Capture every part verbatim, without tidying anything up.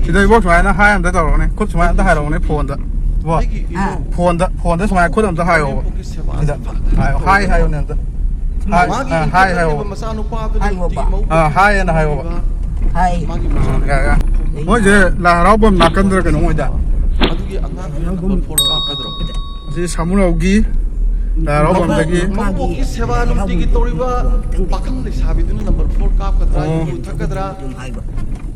ꯁꯤꯗ ꯏꯕꯣꯛ ꯁꯨꯃꯥꯏꯅ ꯍꯥꯏ ꯑꯝꯇ ꯇꯧꯔꯛꯑꯣꯅꯦ, ꯈꯨꯠ ꯁꯨꯃꯥꯏꯅ ꯑꯝꯇ ꯍꯥꯏꯔꯛꯑꯣꯅꯦ ꯐꯣꯟꯗ꯫ ꯏꯕꯣꯛ, ꯑꯥ꯫ ꯐꯣꯟꯗ, ꯐꯣꯟꯗ ꯁꯨꯃꯥꯏꯅ ꯈꯨꯠ ꯑꯝꯇ ꯍꯥꯏꯔꯛꯑꯣꯕ꯫ ꯁꯤꯗ ꯍꯥꯏꯌꯣ, ꯍꯥꯏ ꯍꯥꯏꯌꯣꯅꯦ ꯑꯝꯇ꯫ ꯍꯥꯏ, ꯃꯥꯒꯤ ꯑꯥ, ꯍꯥꯏ ꯍꯥꯏꯌꯣꯕ꯫ ꯃꯆꯥꯅꯨꯄꯥꯗꯨꯅ ꯍꯥꯏꯌꯣꯕ꯫ ꯅꯨꯡꯇꯤꯒꯤ ꯃꯧ ꯑꯥ, ꯍꯥꯏꯌꯦꯅ ꯍꯥꯏꯌꯣꯕ꯫ ꯍꯥꯏ꯫ ꯃꯥꯒꯤ ꯃꯆꯥꯅꯨꯄꯥ꯫ ꯑꯥ, ꯌꯥ, ꯌꯥ꯫ ꯃꯣꯏꯁꯦ ꯂꯥꯏ ꯍꯔꯥꯎꯐꯝ ꯅꯥꯀꯟꯗꯔ ꯀꯩꯅꯣ ꯑꯣꯏꯗ꯫ ꯑꯗꯨꯒꯤ ꯑꯉꯥꯡꯗꯨꯅ ꯅꯝꯕꯔ ꯐꯣꯔ ꯀꯥꯞꯀꯗ꯭ꯔꯣ? ꯑꯁꯤ ꯁꯥꯃꯨꯔꯧꯒꯤ ꯂꯥꯏ ꯍꯔꯥꯎꯐꯝꯗꯒꯤ꯫ ꯃꯀꯣꯛꯀꯤ ꯁꯦꯕꯥ ꯅꯨꯡꯇꯤꯒꯤ ꯇꯧꯔꯤꯕ ꯄꯥꯈꯪ ꯂꯩꯁꯥꯕꯤꯗꯨꯅ ꯅꯝꯕꯔ ꯐꯣꯔ ꯀꯥꯞꯀꯗ꯭ꯔꯥ, ꯑꯣ꯫ ꯌꯨ ꯊꯛꯀꯗ꯭ꯔꯥ?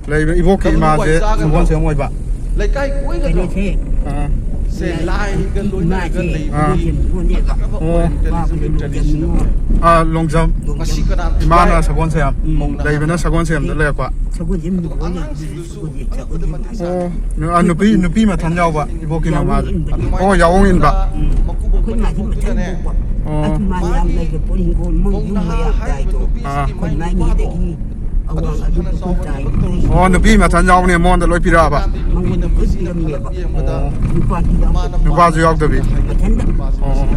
ꯂꯩꯕ ꯏꯕꯣꯛꯀꯤ ꯀꯃꯟ ꯏꯃꯥꯁꯦ ꯋꯥꯏ ꯆꯥꯒꯗ꯭ꯔꯣ? ꯁꯒꯣꯜꯁꯦꯝ ꯑꯣꯏꯕ꯫ ꯂꯩꯀꯥꯏ ꯀꯣꯏꯒꯗ꯭ꯔꯣ? ꯀꯩꯅꯣꯁꯦ, ꯑꯥ꯫ ꯁꯦ, ꯂꯥꯏꯒ ꯂꯣꯏꯅꯔꯒ ꯏꯃꯥꯁꯦ ꯂꯩꯕꯒꯤ ꯁꯒꯣꯜꯁꯦꯝ ꯁꯒꯣꯜꯅꯦꯕ꯫ ꯑꯐꯕ ꯑꯣ꯫ Orientalism ꯒꯤ tradition ꯑꯃ꯫ ꯑꯥ, ꯂꯣꯡꯖꯝ꯫ ꯃꯁꯤ ꯀꯅꯥꯅ ꯏꯃꯥꯅ ꯊꯨꯒꯥꯏ? ꯁꯒꯣꯜꯁꯦꯝ, ꯃꯧꯅ ꯂꯩꯕꯅ ꯍꯥꯟꯅ꯫ ꯁꯒꯣꯜꯁꯦꯝꯗ ꯂꯩꯔꯛꯄ꯫ ꯁꯒꯣꯜꯁꯦꯝ ꯑꯗꯨꯒ ꯅꯨꯄꯥꯅꯦ, ꯑꯉꯥꯡꯁꯤꯡꯗꯨꯁꯨ ꯁꯒꯣꯜꯁꯦꯝ, ꯁꯒꯣꯜꯁꯦꯝ ꯑꯣ, ꯅꯨ-, ꯑꯥ, ꯅꯨꯄꯤ, ꯅꯨꯄꯤ ꯃꯊꯟ ꯌꯥꯎꯕ ꯏꯕꯣꯛꯀꯤ ꯌꯥꯎꯕ ꯃꯃꯥꯁꯦ꯫ ꯏꯟꯕꯅꯦ꯫ ꯑꯣ, ꯌꯥꯑꯣꯡ ꯏꯟꯕ꯫ ꯎꯝ꯫ ꯑꯩꯈꯣꯏ ꯃꯥꯗꯤ ꯃꯊꯟ ꯄꯣꯛꯄ꯫ ꯑꯣ꯫ ꯑꯗꯨ ꯃꯥ ꯌꯥꯝ ꯂꯩꯔꯦ ꯄꯣꯠ ꯍꯤꯡꯒꯣꯜ ꯃꯣꯏ ꯌꯨꯝ ꯃꯌꯥꯝ ꯇꯥꯏꯗꯣ꯫ ꯑꯥ꯫ ꯑꯩꯈꯣꯏ ꯃꯥꯏ ꯃꯤꯗꯒꯤ ꯑꯋꯥꯡ ꯑꯗꯨ ꯄꯨꯈꯨꯝ ꯇꯥꯏ꯫ ꯑꯣ, ꯅꯨꯄꯤ ꯃꯊꯟ ꯌꯥꯎꯕꯅꯦ ꯃꯉꯣꯟꯗ ꯂꯣꯏ ꯄꯤꯔꯛꯑꯕ? ꯃꯉꯣꯟꯗ ꯂꯣꯏ ꯄꯤꯔꯝꯃꯦꯕ꯫ ꯑꯣ꯫ ꯅꯨꯄꯥꯗꯤ ꯌꯥꯎꯗꯕ꯫ ꯅꯨꯄꯥꯁꯨ ꯌꯥꯎꯗꯕꯤ? ꯃꯊꯟꯗ꯫ ꯑꯣ꯫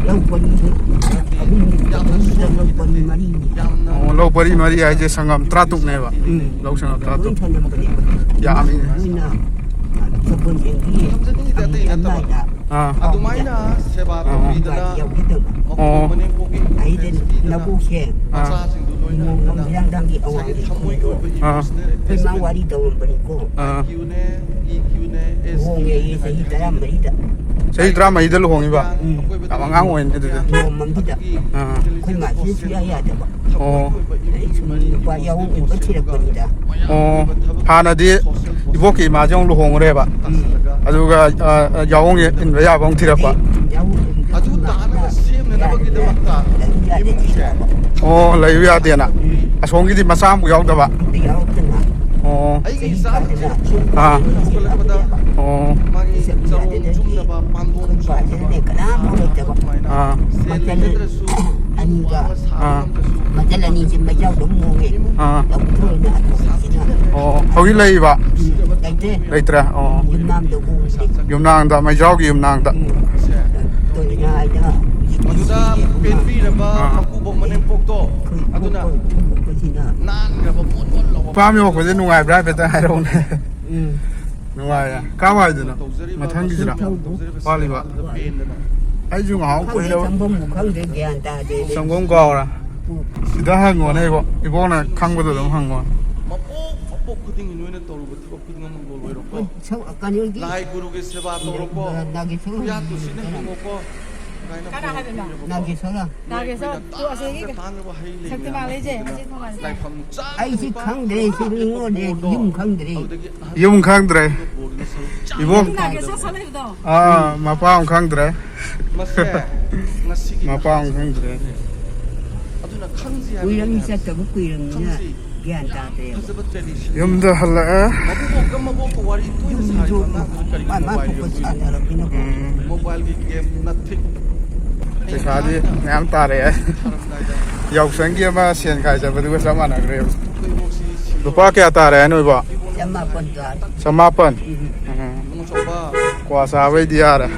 ꯂꯧ ꯄꯔꯤ ꯑꯍꯨꯝ, ꯑꯍꯨꯝ ꯂꯧ ꯄꯔꯤ ꯃꯔꯤꯅꯤ꯫ ꯑꯣ, ꯂꯧ ꯄꯔꯤ ꯃꯔꯤ ꯍꯥꯏꯁꯦ ꯁꯪꯒꯝ ꯇꯔꯥꯇꯔꯨꯛꯅꯦꯕ꯫ ꯎꯝ꯫ ꯂꯧ ꯁꯪꯒꯝ ꯂꯣꯏ ꯇꯔꯥꯇꯔꯨꯛ꯫ ꯊꯜꯂꯝꯕꯅꯦꯕ꯫ ꯌꯥꯝꯃꯤ꯫ ꯃꯣꯏꯅ ꯁꯒꯣꯜꯁꯦꯝꯒꯤ ꯊꯝꯖꯅꯤꯡꯉꯤꯗꯤ ꯑꯇꯩ ꯅꯠꯇꯕ꯫ ꯑꯃꯥꯏꯗ ꯑꯥ꯫ ꯑꯗꯨꯃꯥꯏꯅ ꯁꯦꯕꯥ ꯑꯥ꯫ ꯇꯧꯕꯤꯗꯅ ꯌꯥꯎꯕꯤꯗꯕ꯫ ꯃꯀꯨꯕꯣꯛ ꯑꯣ꯫ ꯃꯅꯦꯝꯄꯣꯛꯀꯤ ꯑꯩꯗꯤ ꯃꯆꯥꯁꯤꯡꯗꯨ ꯂꯣꯏꯅ ꯃꯕꯨꯛꯁꯦ ꯎꯝ꯫ ꯉꯁꯥꯏꯒꯤ ꯊꯃꯣꯏꯒꯤ ꯑꯣꯏꯕ ꯑꯥ꯫ Emotional ꯑꯩꯈꯣꯏ ꯃꯥ attachment ꯋꯥꯔꯤ ꯇꯧꯔꯝꯕꯅꯤꯀꯣ꯫ ꯑꯥ꯫ ꯂꯨꯍꯣꯡꯉꯦ ꯑꯩ ꯆꯍꯤ ꯇꯔꯥꯃꯔꯤꯗ꯫ ꯆꯍꯤ ꯇꯔꯥꯃꯔꯤꯗ ꯂꯨꯍꯣꯡꯉꯤꯕ? ꯎꯝ꯫ ꯌꯥꯝ ꯑꯉꯥꯡ ꯑꯣꯏꯅꯦ ꯑꯗꯨꯗꯤ꯫ ꯅꯣꯡꯃꯝꯗꯨꯗ ꯑꯥ꯫ ꯑꯩꯈꯣꯏ ꯃꯥꯁꯤ ꯁꯨꯡꯌꯥ ꯌꯥꯗꯕ꯫ ꯑꯣ꯫ ꯑꯩ ꯁꯨꯝ ꯅꯨꯄꯥ ꯌꯥꯑꯣꯡ ꯏꯟꯕ ꯊꯤꯔꯛꯄꯅꯤꯗ꯫ ꯑꯣ꯫ ꯍꯥꯟꯅꯗꯤ ꯏꯕꯣꯛꯀꯤ ꯏꯃꯥꯁꯦ ꯑꯃꯨꯛ ꯂꯨꯍꯣꯡꯉꯨꯔꯦꯕ꯫ ꯎꯝ꯫ ꯑꯗꯨꯒ, ꯑ, ꯌꯥꯑꯣꯡ ꯏꯟꯕ ꯌꯥꯕ ꯑꯃꯨꯛ ꯊꯤꯔꯛꯄ꯫ ꯑꯩ ꯌꯥꯑꯣꯡ ꯏꯟꯕ ꯑꯗꯨ ꯊꯤꯔꯛꯄ ꯇꯥꯅꯕ ꯌꯥꯗꯦ꯫ ꯁꯦꯝꯅꯅꯕꯒꯤꯗꯃꯛꯇ ꯂꯩꯕ ꯌꯥꯗꯦ ꯏꯃꯨꯡꯁꯦ꯫ ꯊꯤꯔꯛꯄ꯫ ꯑꯣ, ꯂꯩꯕ ꯌꯥꯗꯦꯅ꯫ ꯎꯝ꯫ ꯑꯁꯣꯝꯒꯤꯗꯤ ꯃꯆꯥ ꯑꯃꯨꯛ ꯌꯥꯎꯗꯕ꯫ ꯑꯝꯇ ꯌꯥꯎꯔꯛꯇꯅ꯫ ꯑꯣ꯫ ꯑꯩꯒꯤ ꯆꯍꯤ ꯏꯆꯥꯁꯤꯡꯁꯦ ꯀꯌꯥꯗꯅꯣ? ꯑꯥ꯫ ꯍꯧꯒꯠꯂꯛꯄꯗ ꯑꯣ꯫ ꯃꯥꯒꯤ ꯆꯔꯣꯡ ꯆꯨꯝꯅꯕ, ꯄꯥꯟꯗꯣꯡ ꯆꯨꯝꯅꯕ, ꯑꯩꯈꯣꯏ ꯄꯥꯁꯤꯅꯅꯦ ꯀꯅꯥꯝ ꯍꯧꯔꯛꯇꯕ꯫ ꯑꯗꯨꯃꯥꯏꯅ ꯑꯥ꯫ ꯁꯦꯜ ꯃꯆꯜ ꯂꯩꯖꯗ꯭ꯔꯁꯨ ꯑꯅꯤꯒ ꯑꯥ꯫ ꯃꯆꯜ ꯑꯅꯤꯁꯦ ꯃꯩꯖꯥꯎꯗ ꯑꯃꯨꯛ ꯍꯣꯡꯉꯦ꯫ ꯑꯥ꯫ ꯂꯧꯊꯣꯛꯑꯅ ꯑꯇꯣꯞꯄꯁꯤꯅ ꯑꯣ, ꯍꯧꯖꯤꯛ ꯂꯩꯔꯤꯕ? ꯎꯝ, ꯂꯩꯇꯦ꯫ ꯂꯩꯇ꯭ꯔꯦ? ꯑꯣ꯫ ꯌꯨꯝꯅꯥꯝꯗ ꯍꯣꯡꯉꯦ꯫ ꯌꯨꯝꯅꯥꯝꯗ, ꯃꯩꯖꯥꯎꯒꯤ ꯌꯨꯝꯅꯥꯝꯗ꯫ ꯎꯝ꯫ ꯇꯣꯏꯅ ꯍꯥꯏꯗꯅ ꯍꯧꯖꯤꯛ ꯃꯗꯨꯗ ꯄꯦꯟꯕꯤꯔꯕ ꯑꯥ꯫ ꯃꯀꯨꯕꯣꯛ ꯃꯅꯦꯝꯄꯣꯛꯇꯣ, ꯑꯩꯈꯣꯏ ꯑꯗꯨꯅ ꯏꯕꯣꯛ ꯏꯕꯣꯛꯁꯤꯅ ꯅꯥꯟꯈ꯭ꯔꯕ ꯃꯣꯟ ꯃꯣꯟ ꯂꯥꯎꯕ ꯅꯨꯄꯥ ꯑꯃ ꯌꯣꯛꯄꯁꯦ ꯅꯨꯡꯉꯥꯏꯕ꯭ꯔꯥ ꯍꯥꯏꯐꯦꯠꯇ ꯍꯥꯏꯔꯛꯎꯅꯦ꯫ ꯎꯝ꯫ ꯅꯨꯡꯉꯥꯏꯌꯦ꯫ ꯀꯥꯏꯋꯥꯏꯗꯅꯣ? ꯃꯊꯪꯒꯤꯁꯤꯔꯥ? ꯅꯤꯡꯊꯧꯕꯨ꯫ ꯋꯥꯠꯂꯤꯕ? ꯄꯦꯟꯗꯅ꯫ ꯑꯩꯁꯨ ꯉꯥꯏꯍꯥꯛ ꯈꯪꯗꯦ, ꯀꯨꯏꯔꯕ꯫ ꯆꯪꯐꯝꯕꯨ ꯈꯪꯗꯦ, ꯒ꯭ꯌꯥꯟ ꯇꯥꯗꯦ꯫ ꯆꯪꯐꯝ ꯀꯥꯎꯔꯦ꯫ ꯎꯝ꯫ ꯁꯤꯗ ꯍꯪꯉꯣꯅꯦ ꯏꯕꯣ꯫ ꯏꯕꯣꯅ ꯈꯪꯕꯗꯣ ꯑꯗꯨꯝ ꯍꯪꯉꯣ꯫ ꯃꯄꯣꯛ ꯃꯄꯣꯛ ꯈꯨꯗꯤꯡꯒꯤ ꯅꯣꯏꯅ ꯇꯧꯔꯨꯕ ꯊꯕꯛ ꯈꯨꯗꯤꯡꯃꯛ ꯂꯣꯏꯔꯣꯀꯣ꯫ ꯁꯧ-, ꯀꯩꯅꯣꯒꯤ ꯂꯥꯏ ꯒꯨꯔꯨꯒꯤ ꯁꯦꯕꯥ ꯇꯧꯔꯣꯀꯣ꯫ ꯅꯥꯒꯦꯁꯣꯔ ꯈꯨꯌꯥ ꯇꯨꯁꯤꯟꯅ ꯍꯤꯡꯉꯣꯀꯣ꯫ ꯀꯅꯥ ꯍꯥꯏꯕꯅꯣ? ꯅꯥꯒꯦꯁꯣꯔ꯫ ꯅꯥꯒꯦꯁꯣꯔ, ꯇꯨ ꯑꯁꯤꯒꯤ ꯇꯥꯡꯈ꯭ꯔꯕ ꯍꯩ ꯂꯩ ꯁꯛꯇꯤꯃꯥꯟ ꯃꯌꯥꯝ ꯂꯩꯁꯦ, ꯄꯨꯗꯅ ꯑꯁꯤ ꯊꯣꯡꯉꯥꯟꯁꯦ꯫ ꯂꯥꯏꯐꯝ ꯆꯥꯅ ꯑꯩꯁꯤ ꯈꯪꯗ꯭ꯔꯦ, ꯁꯤ ꯃꯤꯉꯣꯟꯗ ꯌꯨꯝ ꯈꯪꯗ꯭ꯔꯦ꯫ ꯑꯗꯨꯗꯒꯤ ꯌꯨꯝ ꯈꯪꯗ꯭ꯔꯦ꯫ ꯏꯕꯣ꯫ ꯅꯥꯒꯦꯁꯣꯔ ꯁꯛ ꯂꯩꯕꯗꯣ꯫ ꯑꯥ, ꯃꯄꯥ ꯑꯃ ꯈꯪꯗ꯭ꯔꯦ꯫ ꯃꯁꯦ ꯉꯁꯤꯒꯤ ꯃꯄꯥ ꯑꯃ ꯈꯪꯗ꯭ꯔꯦ꯫ ꯑꯗꯨꯅ ꯈꯪꯁꯤ ꯍꯥꯏꯕꯅꯤ꯫ ꯀꯨꯏꯔꯝꯅꯤ, ꯆꯠꯇꯕ ꯀꯨꯏꯔꯝꯅꯤꯅ ꯈꯪꯁꯤ꯫ ꯒ꯭ꯌꯥꯟ ꯇꯥꯗ꯭ꯔꯦꯕ꯫ ꯐꯖꯕ tradition꯫ ꯌꯨꯝꯗ ꯍꯜꯂꯛꯑꯦ꯫ ꯃꯕꯨꯡꯉꯣ ꯃꯕꯣꯛꯀ ꯋꯥꯔꯤ ꯇꯣꯏꯅ ꯁꯥꯔꯤꯕ ꯑꯉꯥꯡꯗꯨꯅ ꯀꯔꯤꯒꯤꯅꯣ ꯃꯥꯏ ꯃꯥꯏ mobile ꯊꯣꯛꯄ ꯌꯦꯡꯉꯤ? ꯁꯥꯟꯅꯔꯕꯅꯤꯅꯀꯣ꯫ ꯎꯝ꯫ Mobileꯒꯤ game nothing꯫ ꯄꯩꯁꯥꯗꯤ ꯃꯌꯥꯝ ꯇꯥꯔꯦ꯫ ꯊꯥꯔꯝꯗꯥꯏꯗ ꯌꯥꯎꯁꯪꯒꯤ ꯑꯃ ꯁꯦꯟ ꯈꯥꯏ ꯆꯠꯄꯗꯨꯒ ꯆꯞ ꯃꯥꯟꯅꯈ꯭ꯔꯦꯕ꯫ ꯑꯩꯈꯣꯏ ꯏꯃꯨꯡꯁꯤ ꯁꯤ ꯂꯨꯄꯥ ꯀꯌꯥ ꯇꯥꯔꯦ ꯍꯥꯏꯅꯣ ꯏꯕꯣ? ꯆꯃꯥꯄꯟ ꯇꯥꯔꯦ꯫ ꯆꯃꯥꯄꯟ? ꯎꯝ꯫ ꯎꯝ꯫ ꯏꯕꯨꯡꯉꯣ ꯆꯥꯎꯕ꯫ ꯀ꯭ꯋꯥ ꯆꯥꯕꯩꯗꯤ ꯌꯥꯔꯦ꯫